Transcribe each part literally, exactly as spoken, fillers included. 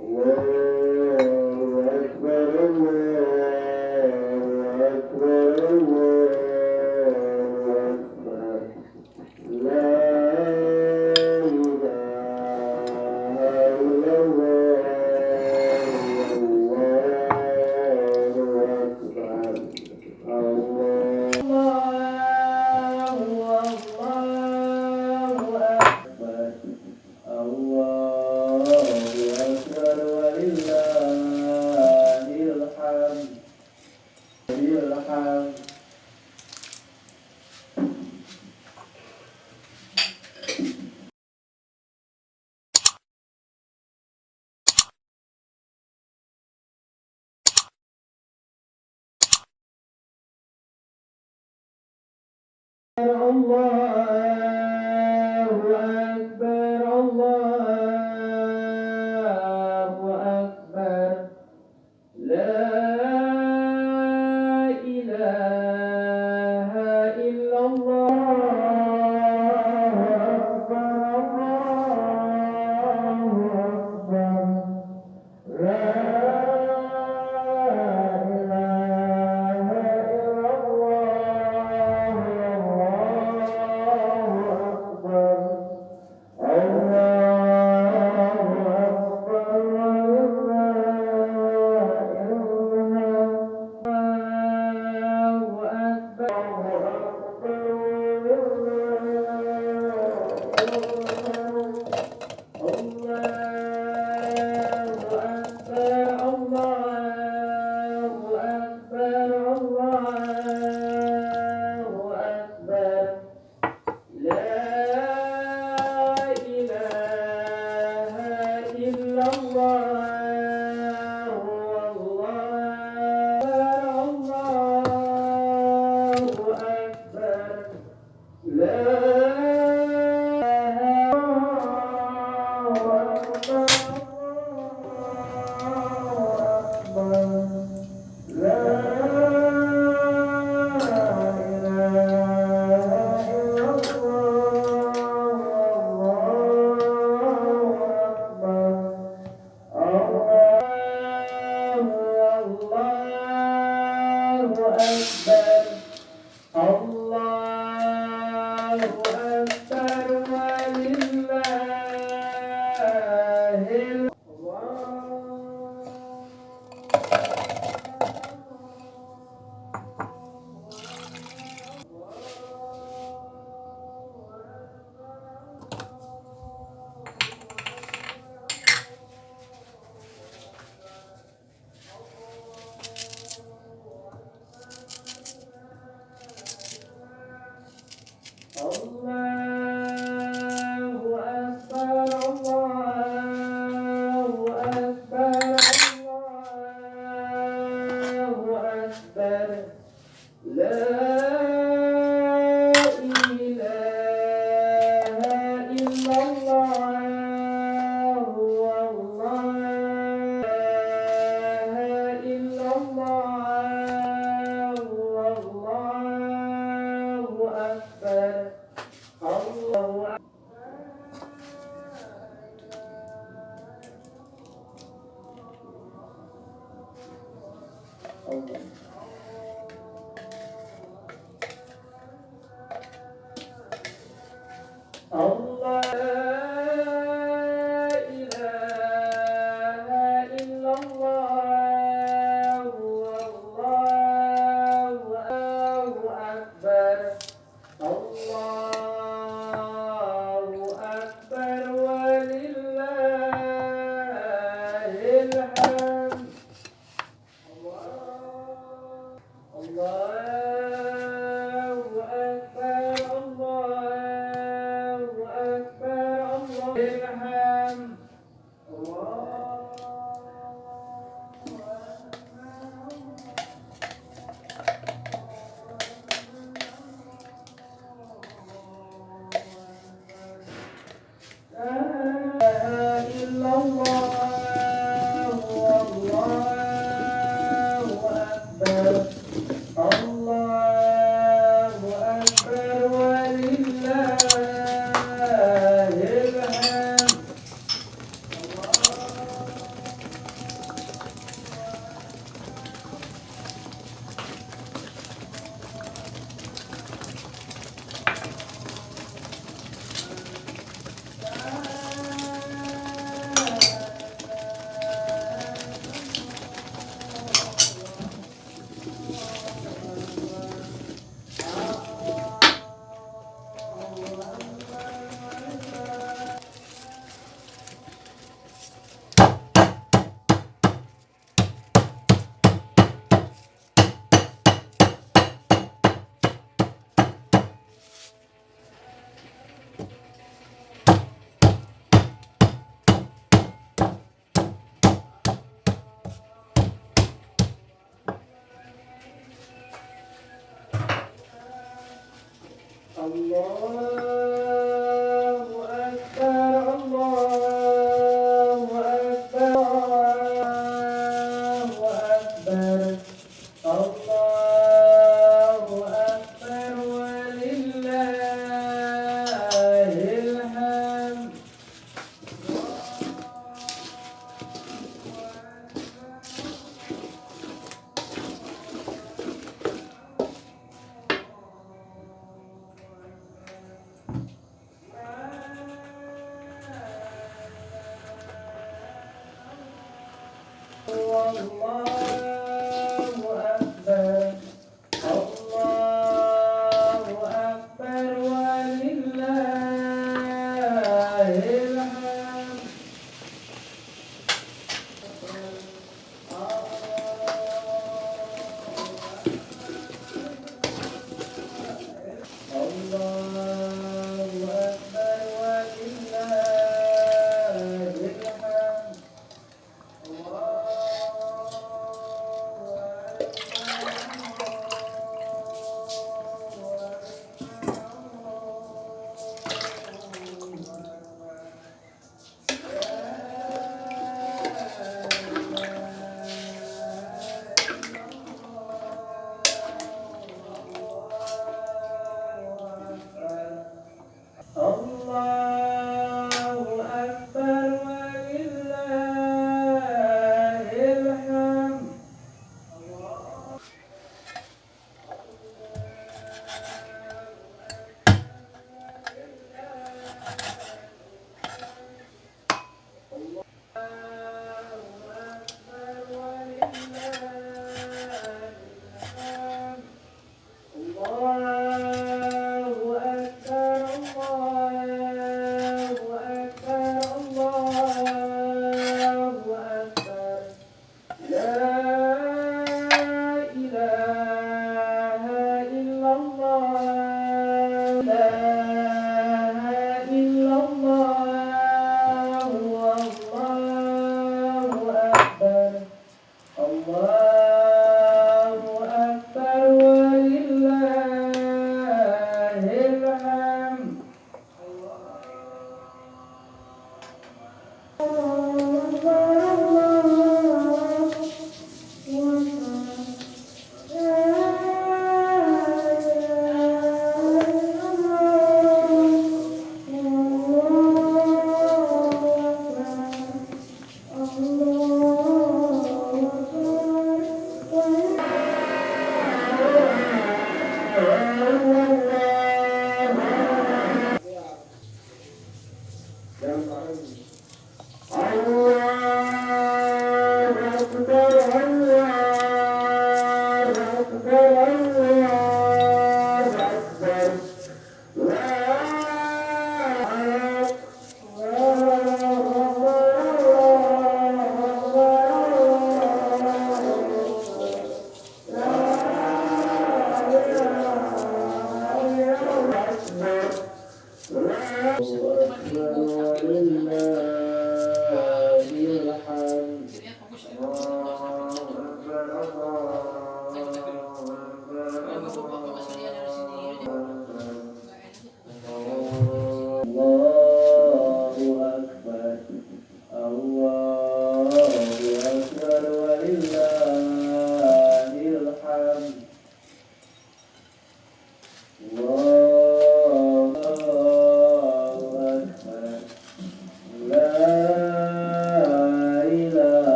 الله أكبر، الله أكبر، الله أكبر. لا إله إلا الله، الله أكبر. الله، الله أكبر. الله أكبر ولله الحمد. الحمد. الله أكبر، الله أكبر. لا إله إلا الله. الله أكبر، الله أكبر. لا إله إلا الله، الله أكبر. الله أكبر ولله الحمد. الله أكبر، الله أكبر ولله الحمد. الله أكبر، الله أكبر، الله أكبر. لا إله إلا الله، الله أكبر، الله أكبر. لا إله إلا الله، الله أكبر. لا إله إلا الله، الله أكبر. الله، الله أكبر. الله أكبر ولله الحمد. الله أكبر، الله أكبر، الله أكبر. لا إله إلا الله، الله، لا إله إلا الله، الله أكبر، الله أكبر. الله. لا إله إلا الله، الله، الله أكبر. الله أكبر ولله الحمد. الله، الله أكبر، الله أكبر، الله الحمد. لا إله إلا الله، Allahu Akbar. Allahu Akbar, walillahil hamd. Allahu Akbar, walillahil hamd. Allahu Akbar, walillahil hamd. Allahu Akbar, Allahu Akbar, Allahu Akbar. La ilaha illallah, la ilaha illallah, Allahu Akbar. Allahu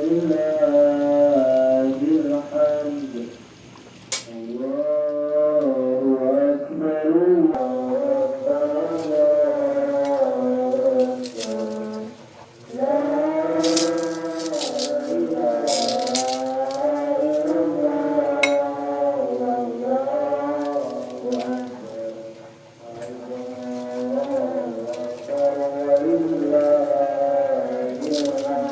لله الحمد. الله أكبر، الله أكبر، الله أكبر. لا إله إلا الله، الله أكبر. الله أكبر، ولله الحمد.